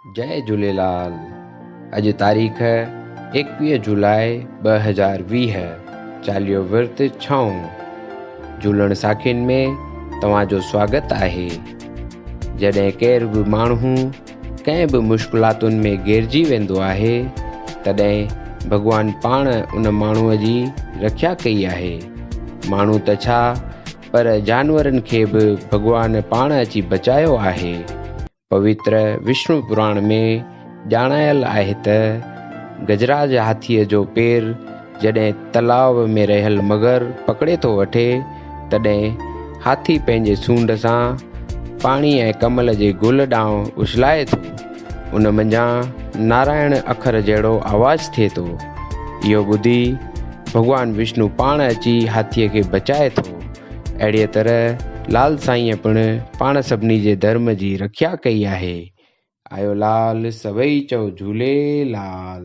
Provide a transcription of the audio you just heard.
جئي جهوليلال اڄ تاريخ 21 جولاء 2020 چاليهو ورت ڇهون جهولڻ ساکين ۾ توهان جو سواگت آهي. جڏهن ڪير به ماڻهو ڪنهن به مشڪلاتن ۾ گهيرجي ويندو آهي تڏهن ڀڳوان پاڻ ان ماڻهوء جي رکيا ڪئي آهي. ماڻهو ته ڇا پر جانورن کي به ڀڳوان پاڻ اچي بچايو آهي. پوتر وشنو پراڻ ۾ ڄاڻايل آهي ته گجراج هاٿيء جو پير جڏهن تلاء ۾ رهيل مگر پڪڙي ٿو وٺي، تڏهن هاٿي پنهنجي سونڍ سان پاڻي ۽ ڪمل جي گل ڏانهن اڇلائي ٿو. ان منجهان نارائڻ اکر جهڙو آواز ٿئي ٿو. اهو ٻڌي ڀڳوان وشنو پاڻ اچي هاٿيء کي بچائي ٿو. اهڙيء طرح لال سائينء پڻ پاڻ سڀني جي ڌرم جي رکيا ڪئي آهي. آيو لال سڀئي چئو جهولي لال.